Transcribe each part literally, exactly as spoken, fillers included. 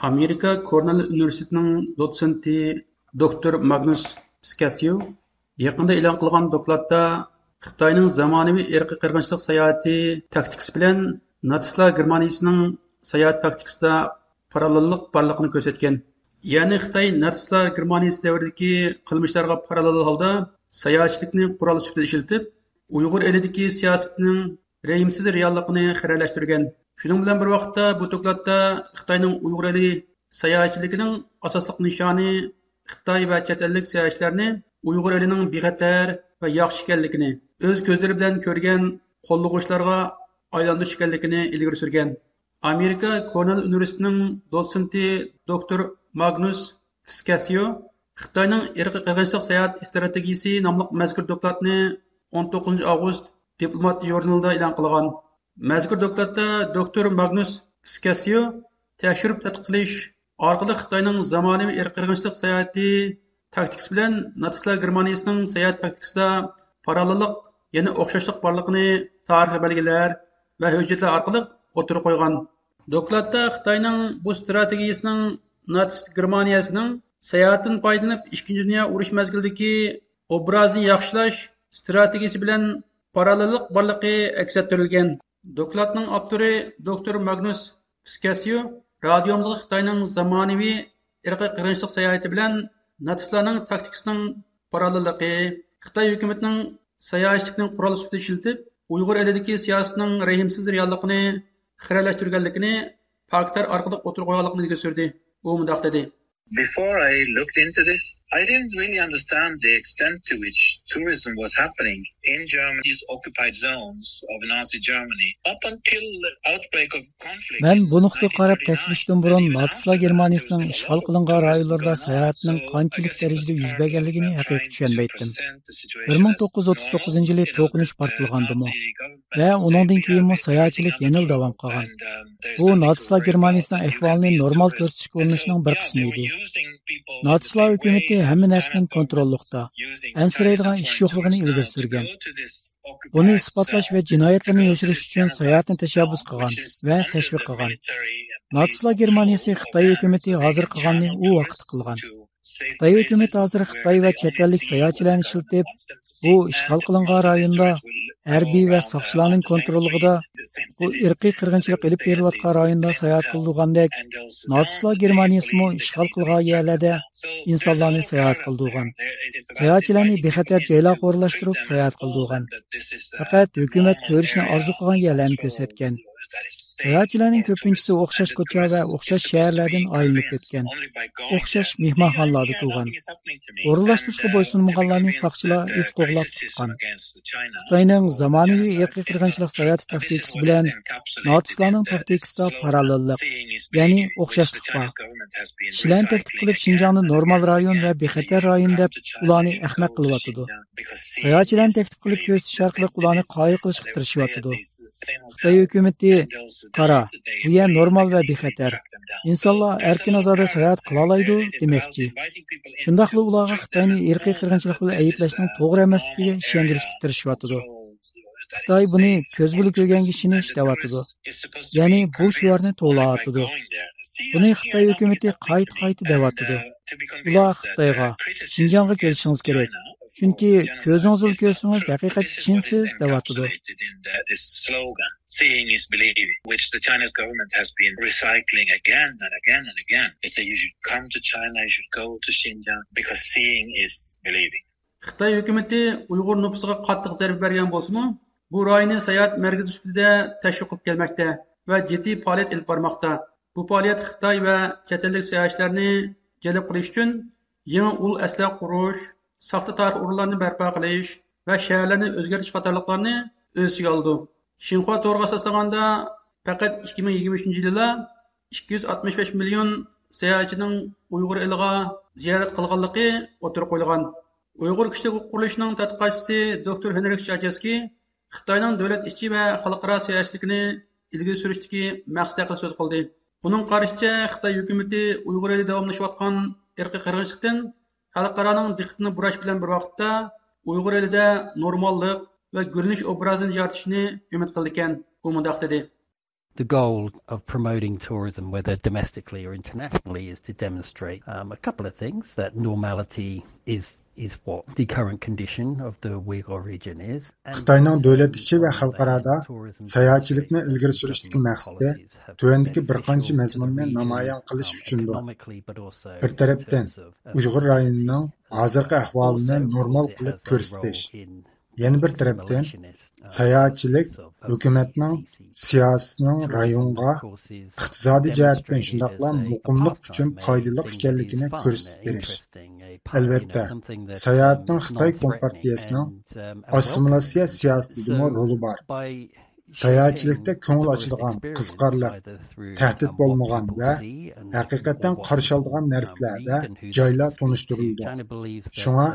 ئامېرىكا كورنېل ئۇنىۋېرسىتېتىنىڭ دوتسېنتى دوكتور ماگنۇس پىسكاسيو يېقىندا ئېلان قىلغان دوكلاتتا خىتاينىڭ زامانىۋى ئىرقىي قىرغىنچىلىق ساياھىتى تاكتىكىسى بىلەن ناتسىستلار گېرمانىيىسىنىڭ ساياھەت تاكتىكىسىدا پاراللېللىق بارلىقىنى كۆرسەتكەن. يەنى خىتاي ناتسىستلار گېرمانىيىسى دەۋرىدىكى قىلمىشلارغا پاراللېل ھالدا ساياھەتچىلىكنى قورال سۈپىتىدە ئىشلىتىپ، ئۇيغۇر ئېلىدىكى سىياسىتىنىڭ رەھىمسىز رېئاللىقىنى خىرەلەشتۈرگەن. شۇنىڭ بىلەن بىر ۋاقىتتا، بۇ دوكلاتتا خىتاينىڭ ئۇيغۇر ئېلى ساياھەتچىلىكىنىڭ ئاساسلىق نىشانى خىتاي ۋە چەت ئەللىك ساياھەتچىلەرنى ئۇيغۇر ئېلىنىڭ بىخەتەر ۋە ياخشى ئىكەنلىكىنى، ئۆز كۆزلىرى بىلەن كۆرگەن قوللىغۇچىلارغا ئايلاندۇرۇش ئىكەنلىكىنى ئىلگىرى سۈرگەن. ئامېرىكا كورنېل ئۇنىۋېرسىتېتىنىڭ دوتسېنتى دوكتور ماگنۇس فىسكاسيو خىتاينىڭ ئىرقىي قىرغىنچىلىق ساياھەت ئىستراتېگىيىسى ناملىق مەزكۇر دوكلاتنى ئون توققۇزىنچى ئاۋغۇست دىپلومات ژۇرنىلىدا ئېلان قىلغان. مەزكۇر دوكلاتتا دوكتور ماگنۇس فىسكاسيو تەكشۈرۈپ تەتقىق قىلىش ئارقىلىق خىتاينىڭ زامانىۋى ئىرقىي قىرغىنچىلىق ساياھىتى تاكتىكىسى بىلەن ناتسىستلار گېرمانىيىسىنىڭ ساياھەت تاكتىكىسىدا پاراللېللىق، يەنى ئوخشاشلىق بارلىقىنى تارىخىي بەلگىلەر ۋە ھۆججەتلەر ئارقىلىق ئوتتۇرىغا قويغان. دوكلاتتا خىتاينىڭ بۇ ئىستراتېگىيىسىنىڭ ناتسىست گېرمانىيەسىنىڭ ساياھەتتىن پايدىلىنىپ ئىككىنچى دۇنيا ئۇرۇشى مەزگىلىدىكى ئوبرازىنى ياخشىلاش ئىستراتېگىيىسى بىلەن پاراللېللىق بارلىقى ئەكس ئەتتۈرۈلگەن. دوكلاتنىڭ ئاپتورى دوكتور ماگنۇس فىسكاسيو رادىيومىزغا خىتاينىڭ زامانىۋى ئىرقىي قىرغىنچىلىق ساياھىتى بىلەن ناتسىستلارنىڭ تاكتىكىسىنىڭ پاراللېللىقى، خىتاي ھۆكۈمىتىنىڭ ساياھەتچىلىكنى قورال سۈپىتىدە ئىشلىتىپ، ئۇيغۇر ئېلىدىكى سىياسىتىنىڭ رەھىمسىز رېئاللىقىنى خىرەلەشتۈرگەنلىكىنى پاكىتلار ئارقىلىق ئوتتۇرىغا قويغانلىقىنى ئىلگىرى سۈردى. ئۇ مۇنداق دېدى. Before I looked into this, I didn't really understand the extent to which tourism was happening in Germany's occupied zones of Nazi Germany up until the outbreak of conflict. مەن بۇ نۇقتىغا قاراپ تەكشۈرۈشتىن بۇرۇن ناتسىستلار گېرمانىيىسىنىڭ ئىشغال قىلىنغان رايونلىرىدا ساياھەتنىڭ قانچىلىك دەرىجىدە يۈز بەرگەنلىكىنى ھەقىقىي چۈشەنمەيتتىم. بىر مىڭ توققۇز يۈز ئوتتۇز توققۇزىنچى يىلى توقۇنۇش پارتلىغاندىمۇ ۋە ئۇنىڭدىن كېيىنمۇ ساياھەتچىلىك يەنىلا داۋام قىلغان. بۇ ناتسىستلار گېرمانىيىسىنىڭ ئەھۋالىنى نورمال كۆرسىتىشكە ئۇرۇنۇشنىڭ بىر قىسمى ئىدى. ناتسىستلار ھۆكۈمىتى ھەممە نەرسىنىڭ كونتروللۇقتا، ئەنسىرەيدىغان ئىش يوقلۇقىنى ئىلگىرى سۈرگەن. بۇنى ئىسپاتلاش ۋە جىنايەتلىرىنى يوشۇرۇش ئۈچۈن ساياھەتنى تەشەببۇس قىلغان ۋە تەشۋىق قىلغان. ناتسىستلار گېرمانىيىسى خىتاي ھۆكۈمىتى ھازىر قىلغاننى ئۇ ۋاقىتتا قىلغان. خىتاي ھۆكۈمىتى ھازىر خىتاي ۋە چەت ئەللىك ساياھەتچىلەرنى ئىشلىتىپ، بۇ ئىشغال قىلىنغان رايوندا ھەربىي ۋە ساقچىلارنىڭ كونتروللۇقىدا بۇ ئىرقىي قىرغىنچىلىق ئېلىپ بېرىلىۋاتقان رايوندا ساياھەت قىلىدىغاندەك، ناتسىستلار گېرمانىيىسىمۇ ئىشغال قىلغان يەرلەردە ئىنسانلارنى ساياھەت قىلدۇرغان. ساياھەتچىلەرنى بىخەتەر جايلارغا ئورۇنلاشتۇرۇپ ساياھەت قىلدۇرغان. پەقەت ھۆكۈمەت كۆرۈشنى ئارزۇ قىلغان يەرلەرنى كۆرسەتكەن. ساياھەتچىلەرنىڭ كۆپىنچىسى ئوخشاش كوچا ۋە ئوخشاش شەھەرلەردىن ئايلىنىپ ئۆتكەن. ئوخشاش مېھمانخانىلاردا تۇرغان. ئورۇنلاشتۇرۇشقا بويسۇنمىغانلارنى ساقچىلار ئىز قوغلاپ تۇتقان. خىتاينىڭ زامانىۋى ئىرقىي قىرغىنچىلىق ساياھىتى تاكتىكىسى بىلەن ناتسىستلارنىڭ تاكتىكىسىدا پاراللېللىق، يەنى ئوخشاشلىق بار. كىشىلەرنى تەكلىپ قىلىپ، شىنجاڭنى نورمال رايون ۋە بىخەتەر رايون دەپ، ئۇلارنى ئەخمەق قىلىۋاتىدۇ. ساياھەتچىلەرنى تەكلىپ قىلىپ كۆرسىتىش ئارقىلىق ئۇلارنى قايىل قىلىشقا تىرىشىۋاتىدۇ. خىتاي ھۆكۈمىتى، قارا، بۇ يەر نورمال ۋە بىخەتەر. ئىنسانلار ئەركىن ئازادە ساياھەت قىلالايدۇ دېمەكچى. شۇنداقلا ئۇلارغا خىتاينى ئىرقىي قىرغىنچىلىق بىلەن ئەيىبلەشنىڭ توغرا ئەمەسلىكىگە ئىشەندۈرۈشكە تىرىشىۋاتىدۇ. خىتاي بۇنى كۆز بىلەن كۆرگەنگە ئىشىنىش دەۋاتىدۇ. يەنى بۇ شوئارنى توۋلاۋاتىدۇ. بۇنى خىتاي ھۆكۈمىتى قايتا-قايتا دەۋاتىدۇ. ئۇلار خىتايغا، شىنجاڭغا كېلىشىڭىز كېرەك. چۈنكى كۆزىڭىز بىلەن كۆرسىڭىز، ھەقىقەتكە ئىشىنىسىز، دەۋاتىدۇ. Seeing is believing, which the Chinese government has been recycling again and again and again. They say you should come to China, you should go to Xinjiang, because seeing is believing. خىتاي ھۆكۈمىتى ئۇيغۇر نوپۇسىغا قاتتىق زەربە بەرگەن بولسىمۇ، بۇ رايوننى ساياھەت مەركىزى سۈپىتىدە تەشۋىق قىلىپ كەلمەكتە ۋە جىددىي پائالىيەت ئېلىپ بارماقتا. بۇ پائالىيەت خىتاي ۋە چەت ئەللىك ساياھەتچىلەرنى جەلپ قىلىش ئۈچۈن يېڭى ئۇل ئەسلىھە قۇرۇش، ساختا تارىخىي ئورۇنلارنى بەرپا قىلىش ۋە شەھەرلەرنى ئۆزگەرتىش قاتارلىقلارنى ئۆز ئىچىگە ئالىدۇ. شىنخۇا تورىغا ئاساسلانغاندا، پەقەت ئىككى مىڭ يىگىرمە ئۈچىنچى يىلىلا ئىككى يۈز ئاتمىش بەش مىليون ساياھەتچىنىڭ ئۇيغۇر ئېلىغا زىيارەت قىلغانلىقى ئوتتۇرىغا قويۇلغان. ئۇيغۇر كىشىلىك ھوقۇق قۇرۇلۇشىنىڭ تەتقىقاتچىسى دوكتور ھېنرىك چاجېسكىي خىتاينىڭ دۆلەت ئىچى ۋە خەلقئارا ساياھەتچىلىكىنى ئىلگىرى سۈرۈشتىكى مەقسەت ھەققىدە سۆز قىلدى. ئۇنىڭ قارىشىچە، خىتاي ھۆكۈمىتى ئۇيغۇر ئېلىدە داۋاملىشىۋاتقان ئىرقىي قىرغىنچىلىقتىن خەلقئارانىڭ دىققىتىنى بۇراش بىلەن بىر ۋاقىتتا، ئۇيغۇر ئېلىدە نورماللىق ۋە گۈللىنىش ئوبرازىنى يارىتىشنى ئۈمىد قىلىدىكەن. ئۇ مۇنداق دېدى. The goal of promoting tourism, whether domestically or internationally, is to demonstrate um, a couple of things: that normality is is what the current condition of the Uyghur region is. خىتاينىڭ دۆلەت ئىچى ۋە خەلقئارادا ساياھەتچىلىكنى ئىلگىرى سۈرۈشتىكى مەقسىتى تۆۋەندىكى بىر قانچە مەزمۇننى نامايان قىلىش ئۈچۈندۇر. بىر تەرەپتىن، ئۇيغۇر رايونىنىڭ ھازىرقى ئەھۋالىنى نورمال قىلىپ كۆرسىتىش، يەنە بىر تەرەپتىن، ساياھەتچىلىك ھۆكۈمەتنىڭ سىياسىتىنىڭ رايونغا ئىقتىسادىي جەھەتتىن شۇنداقلا مۇقىملىق ئۈچۈن پايدىلىق ئىكەنلىكىنى كۆرسىتىپ بېرىش. ئەلۋەتتە، ساياھەتنىڭ خىتاي كومپارتىيەسىنىڭ ئاسسىمىلياتسىيە سىياسىتىدىمۇ رولى بار. ساياھەتچىلىكتە كۆڭۈل ئاچىدىغان، قىزىقارلىق، تەھدىت بولمىغان ۋە ھەقىقەتەن قارشى ئالىدىغان نەرسىلەر ۋە جايلار تونۇشتۇرۇلىدۇ. شۇڭا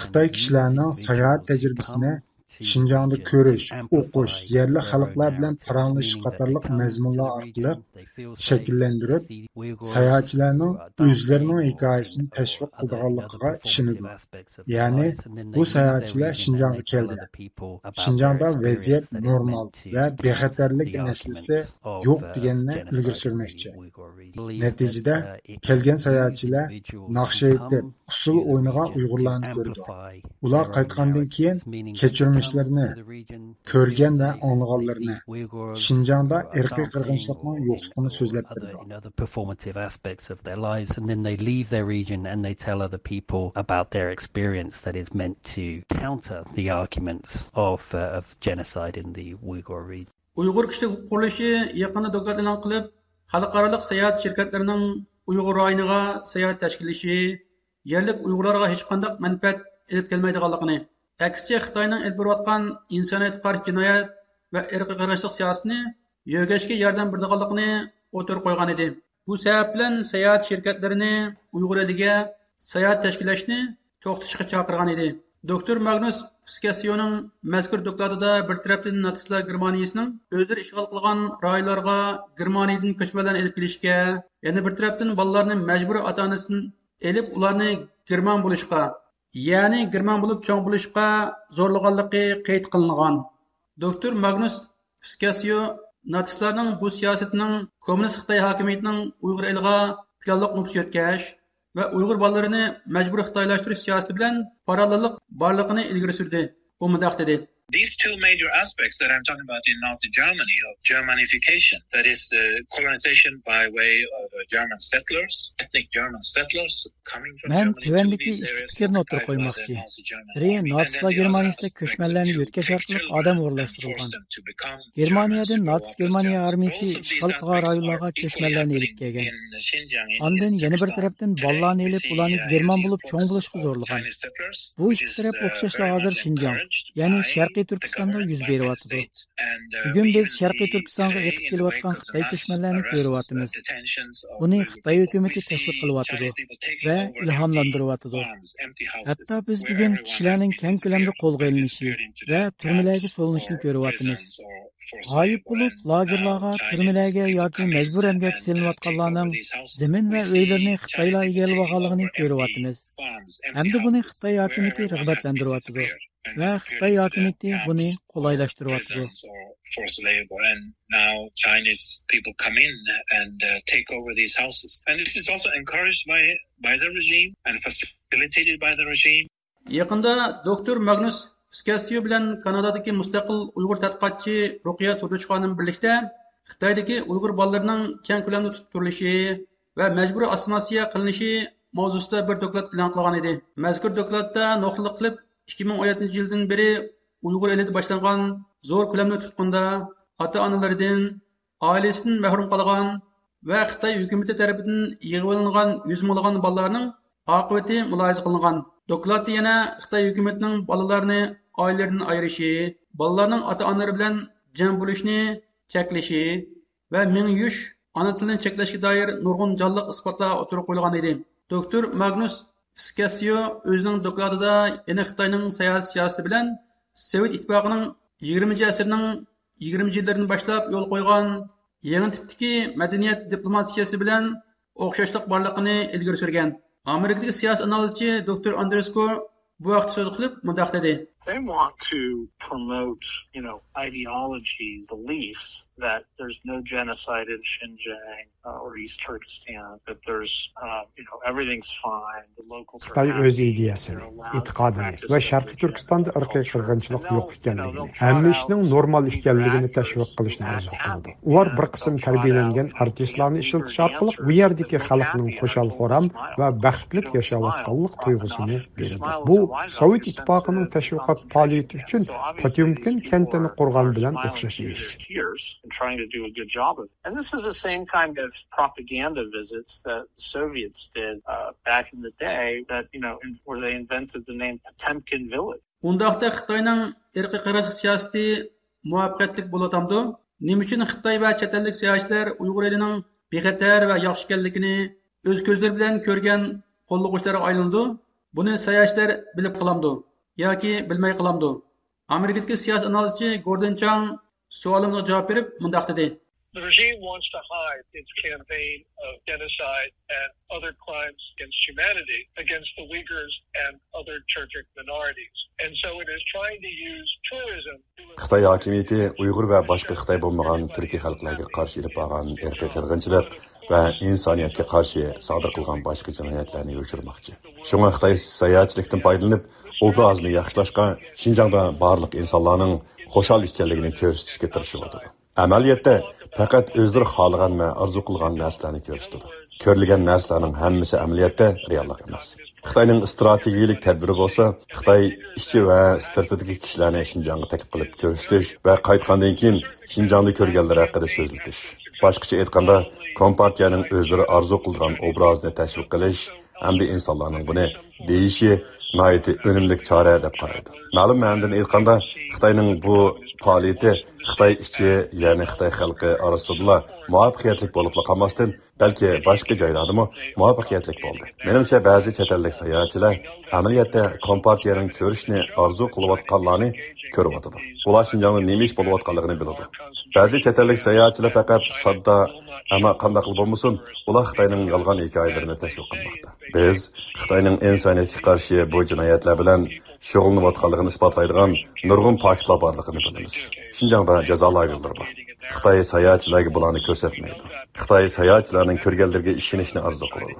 خىتاي كىشىلەرنىڭ ساياھەت تەجرىبىسىنى شىنجاڭدا كۆرۈش، ئوقۇش، يەرلىك خەلقلەر بىلەن پاراڭلىشىش قاتارلىق مەزمۇنلار ئارقىلىق شەكىللەندۈرۈپ، ساياھەتچىلەرنىڭ ئۆزلىرىنىڭ ھېكايىسىنى تەشۋىق قىلىدىغانلىقىغا ئىشىنىدۇ. يەنى بۇ ساياھەتچىلەر شىنجاڭغا كەلدى، شىنجاڭدا ۋەزىيەت نورمال ۋە بىخەتەرلىك مەسىلىسى يوق دېگەننى ئىلگىرى سۈرمەكچى. نەتىجىدە، كەلگەن ساياھەتچىلەر ناخشا ئېيتىپ، ئۇسسۇل ئوينىغان ئۇيغۇرلارنى كۆرىدۇ. ئۇلار قايتقاندىن كېيىن كەچۈرمىشلىرىنى، كۆرگەن ۋە ئاڭلىغانلىرىنى، شىنجاڭدا ئىرقىي قىرغىنچىلىقنىڭ يوقلۇقىنى سۆزلەپ بېرىدۇ. Other performative aspects of their lives, and then they leave their region and they tell other people about their experience that is meant to counter the arguments of, uh, of genocide in the Uyghur region. ئۇيغۇر كىشىلىك ھوقۇق قۇرۇلۇشى يېقىندا دوكلات ئېلان قىلىپ، خەلقئارالىق ساياھەت شىركەتلىرىنىڭ ئۇيغۇر رايونىغا ساياھەت تەشكىللىشى يەرلىك ئۇيغۇرلارغا ھېچقانداق مەنپەئەت ئېلىپ كەلمەيدىغانلىقىنى، ئەكسىچە خىتاينىڭ ئېلىپ بېرىۋاتقان ئىنسانىيەتكە قارشى جىنايەت ۋە ئىرقىي قىرغىنچىلىق سىياسىتىنى يۆگەشكە ياردەم بېرىدىغانلىقىنى ئوتتۇرىغا قويغان ئىدى. بۇ سەۋەب بىلەن ساياھەت شىركەتلىرىنى ئۇيغۇر ئېلىگە ساياھەت تەشكىللەشنى توختىتىشقا چاقىرغان ئىدى. دوكتور ماگنۇس فىسكەسسىيونىڭ مەزكۇر دوكلاتىدا بىر تەرەپتىن ناتسىستلار گېرمانىيىسىنىڭ ئۆزلىرى ئىشغال قىلغان رايونلارغا گېرمانىيىدىن كۆچمەنلەرنى ئېلىپ كېلىشكە، يەنە بىر تەرەپتىن بالىلارنى مەجبۇرىي ئاتا ئانىسىدىن ئېلىپ ئۇلارنى گېرمان بولۇشقا، يەنى گېرمان بولۇپ چوڭ بولۇشقا زورلىغانلىقى قەيت قىلىنغان. دوكتور ماگنۇس فىسكەسسىيو ناتسىستلارنىڭ بۇ سىياسىتىنىڭ كوممۇنىست خىتاي ھاكىمىيىتىنىڭ ئۇيغۇر ئېلىغا پىلانلىق نوپۇس يۆتكەش ۋە ئۇيغۇر بالىلىرىنى مەجبۇرىي خىتايلاشتۇرۇش سىياسىتى بىلەن پاراللېللىق بارلىقىنى ئىلگىرى سۈردى. ئۇ مۇنداق دېدى. These two major aspects that I'm talking about in Nazi Germany, of Germanification, that is, uh, colonization by way of uh, German settlers, ethnic German settlers, coming from مەن Germany to تۆۋەندىكى these ئىككى areas فىكىرنى ئوتتۇرىغا occupied by قويماقچى. The Nazi Germany. بىرى، ناتسىستلار گېرمانىيىسىدە كۆچمەنلەرنى يۆتكەش ئارقىلىق ئادەم ئورۇنلاشتۇرۇلغان. گېرمانىيەدىن ناتسىست گېرمانىيە ئارمىيىسى ئىشغال قىلغان رايونلارغا كۆچمەنلەرنى ئېلىپ كەلگەن. ئاندىن يەنە بىر تەرەپتىن بالىلارنى ئېلىپ، ئۇلارنى گېرمان بولۇپ چوڭ بولۇشقا زورلىغان. بۇ ئىككى تەرەپ ئوخشاشلا ھازىر شىنجاڭ، يەنى شەرقىي تۈركىستاندا يۈز بېرىۋاتىدۇ. بۈگۈن بىز شەرقىي تۈركىستانغا ئېقىپ كېلىۋاتقان خىتاي كۆچمەنلەرنى كۆرۈۋاتىمىز. بۇنى خىتاي ھۆكۈمىتى تەشۋىق قىلىۋاتىدۇ ۋە ئىلھاملاندۇرۇۋاتىدۇ. ھەتتا بىز بۈگۈن كىشىلەرنىڭ كەڭ كۆلەمدە قولغا ئېلىنىشى ۋە تۈرمىلەرگە سولىنىشىنى كۆرۈۋاتىمىز. غايىب بولۇپ، لاگېرلارغا، تۈرمىلەرگە ياكى مەجبۇرىي ئەمگەككە سېلىنىۋاتقانلارنىڭ زېمىن ۋە ئۆيلىرىنى خىتايلار ئىگىلىۋالغانلىقىنى كۆرۈۋاتىمىز. ئەمدى بۇنى خىتاي ھاكىمىيىتى رىغبەتلەندۈرۈۋاتىدۇ ۋە خىتاي ھاكىمىيىتى بۇنى قولايلاشتۇرۇۋاتىدۇ. Forced labor, and now Chinese people come in and uh, take over these houses. And this is also encouraged by, by the regime and facilitated by the regime. يېقىندا دوكتور ماگنۇس فىسكەسسىيو بىلەن كانادادىكى مۇستەقىل ئۇيغۇر تەتقىقاتچى رۇقىيە تۇردۇش خانىم بىرلىكتە خىتايدىكى ئۇيغۇر بالىلىرىنىڭ كەڭ كۆلەمدە تۇتۇپ تۇرۇلۇشى ۋە مەجبۇرىي ئاسسىمىلياتسىيە قىلىنىشى ماۋزۇسىدا بىر دوكلات ئېلان قىلغان ئىدى. مەزكۇر دوكلاتتا نۇقتىلىق قىلىپ، ئىككى مىڭ ئون يەتتىنچى يىلدىن بېرى ئۇيغۇر ئېلىدە باشلانغان زور كۆلەمدە تۇتقۇندا ئاتا-ئانىلىرىدىن، ئائىلىسىدىن مەھرۇم قالغان ۋە خىتاي ھۆكۈمىتى تەرىپىدىن يىغىۋېلىنغان يۈز مىڭلىغان بالىلارنىڭ ئاقىۋىتى مۇلاھىزە قىلىنغان. دوكلاتتا يەنە خىتاي ھۆكۈمىتىنىڭ بالىلارنى ئائىلىلىرىدىن ئايرىشى، بالىلارنىڭ ئاتا-ئانىلىرى بىلەن جەم بولۇشىنى چەكلىشى ۋە مېڭە يۇيۇش، ئانا تىلنى چەكلەشكە دائىر نۇرغۇن جانلىق ئىسپاتلار ئوتتۇرىغا قويۇلغان ئىدى. دوكتور ماگنۇس فىسكەسسىيو ئۆزىنىڭ دوكلاتىدا يەنە خىتاينىڭ ساياھەت سىياسىتى بىلەن سوۋېت ئىتتىپاقىنىڭ يىگىرمىنچى ئەسىرنىڭ يىگىرمىنچى يىللىرىدىن باشلاپ يولغا قويغان يېڭى تىپتىكى مەدەنىيەت دىپلوماتىيەسى بىلەن ئوخشاشلىق بارلىقىنى ئىلگىرى سۈرگەن. ئامېرىكىدىكى سىياسىي ئانالىزچى دوكتور ئاندرېس كور بۇ ھەقتە سۆز قىلىپ مۇنداق دېدى. They want to promote, you know, ideology, beliefs that there's no genocide in Xinjiang, uh, or East Turkestan, that there's, uh, you know, everything's fine. The locals are خىتاي ئۆز ئىدىيەسىنى، ئېتىقادىنى ۋە شەرقىي تۈركىستاندا ئىرقىي قىرغىنچىلىق يوق ئىكەنلىكىنى، ھەممە ئىشنىڭ نورمال ئىكەنلىكىنى تەشۋىق قىلىشنى ئارزۇ قىلىدۇ. ئۇلار بىر قىسىم تەربىيەلەنگەن ئارتىسلارنى ئىشلىتىش ئارقىلىق ئۇ يەردىكى خەلقنىڭ خۇشال-خۇرام ۋە بەختلىك ياشاۋاتقانلىق تۇيغۇسىنى بېرىدۇ. بۇ سوۋېت ئىتتىپاقىنىڭ تەشۋىقات پائالىيىتى ئۈچۈن پوتيومكىن كەنتىنى قۇرغان بىلەن ئوخشاش ئىش. And this is the same kind of propaganda visits that the Soviets did uh, back in the day, that, you know, in, where they invented the name Potemkin Village. ئۇنداقتا خىتاينىڭ ئىرقىي قىرغىنچىلىق سىياسىتى مۇۋەپپەقىيەتلىك بولۇۋاتامدۇ؟ نېمە ئۈچۈن خىتاي ۋە چەت ئەللىك ساياھەتچىلەر ئۇيغۇر ئېلىنىڭ بىخەتەر ۋە ياخشى ئىكەنلىكىنى ئۆز كۆزلىرى بىلەن كۆرگەن قوللىغۇچىلارغا ئايلىنىدۇ؟ بۇنى ساياھەتچىلەر بىلىپ قالامدۇ ياكى بىلمەي قالامدۇ؟ ئامېرىكىدىكى سىياسىي ئانالىزچى گوردون چاڭ سوئالىمىزغا جاۋاب بېرىپ مۇنداق دېدى. The regime wants to hide its campaign of genocide and other crimes against humanity against the Uyghurs and other Turkic minorities. And so it is trying to use tourism to خىتاي ھاكىمىيىتى ئۇيغۇر ۋە باشقا خىتاي بولمىغان تۈركىي خەلقلەرگە قارشى ئېلىپ بارغان ئىرقىي قىرغىنچىلىق ۋە ئىنسانىيەتكە قارشى سادىر قىلغان باشقا جىنايەتلەرنى يوشۇرماقچى. شۇڭا خىتاي ساياھەتچىلىكتىن پايدىلىنىپ، ئوبرازىنى ياخشىلاشقا، شىنجاڭدا بارلىق ئىنسانلارنىڭ خۇشال ئىكەنلىكىنى كۆرسىتىشكە تىرىشىۋاتىدۇ. ئەمەلىيەتتە پەقەت ئۆزلىرى خالىغان ۋە ئارزۇ قىلغان نەرسىلەرنى كۆرسىتىدۇ. كۆرۈلگەن نەرسىلەرنىڭ ھەممىسى ئەمەلىيەتتە رېئاللىق ئەمەس. خىتاينىڭ ئىستراتېگىيىلىك تەدبىرى بولسا، خىتاي ئىچى ۋە سىرتىدىكى كىشىلەرنى شىنجاڭغا تەكلىپ قىلىپ كۆرسىتىش ۋە قايتقاندىن كېيىن شىنجاڭدا كۆرگەنلىرى ھەققىدە سۆزلىتىش. باشقىچە ئېيتقاندا، كومپارتىيەنىڭ ئۆزلىرى ئارزۇ قىلىدىغان ئوبرازىنى تەشۋىق قىلىش ھەمدە ئىنسانلارنىڭ بۇنى دېيىشى ناھايىتى ئۈنۈملۈك چارە دەپ قارايدۇ. مەلۇم مەنىدىن ئېيتقاندا، خىتاينىڭ بۇ پائالىيىتى خىتاي ئىچى، يەنى خىتاي خەلقى ئارىسىدىلا مۇۋەپپەقىيەتلىك بولۇپلا قالماستىن، بەلكى باشقا جايلاردىمۇ مۇۋەپپەقىيەتلىك بولدى. مېنىڭچە، بەزى چەت ئەللىك ساياھەتچىلەر ئەمەلىيەتتە كومپارتىيەنىڭ كۆرۈشنى ئارزۇ قىلىۋاتقانلارنى كۆرۈۋاتىدۇ. ئۇلار شىنجاڭدا نېمە ئىش بولۇۋاتقانلىقىنى بىلىدۇ. بەزى چەت ئەللىك ساياھەتچىلەر پەقەت ساددا، ئەمما قانداقلا بولمىسۇن، ئۇلار خىتاينىڭ يالغان ھېكايىلىرىنى تەشۋىق قىلماقتا. بىز خىتاينىڭ ئىنسانىيەتكە قارشى بۇ جىنايەتلەر بىلەن شۇغۇللىنىۋاتقانلىقىنى ئىسپاتلايدىغان نۇرغۇن پاكىتلار بارلىقىنى بىلىمىز. شىنجاڭدا جازا لاگېرلىرى بار. خىتاي ساياھەتچىلەرگە بۇلارنى كۆرسەتمەيدۇ. خىتاي ساياھەتچىلەرنىڭ كۆرگەنلىرىگە ئىشىنىشنى ئارزۇ قىلىدۇ.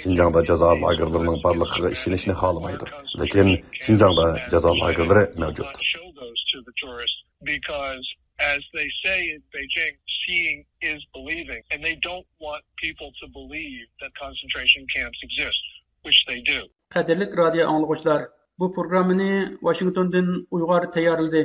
شىنجاڭدا جازا لاگېرلىرىنىڭ بارلىقىغا ئىشىنىشنى خالىمايدۇ. لېكىن شىنجاڭدا جازا لاگېرلىرى مەۋجۇت. Because, as they say in Beijing, seeing is believing, and they don't want people to believe that concentration camps exist, which they do. قەدىرلىك رادىيو ئاڭلىغۇچىلار، بۇ پروگراممىنى ۋاشىنگتوندىن ئۇيغار تەييارلىدى.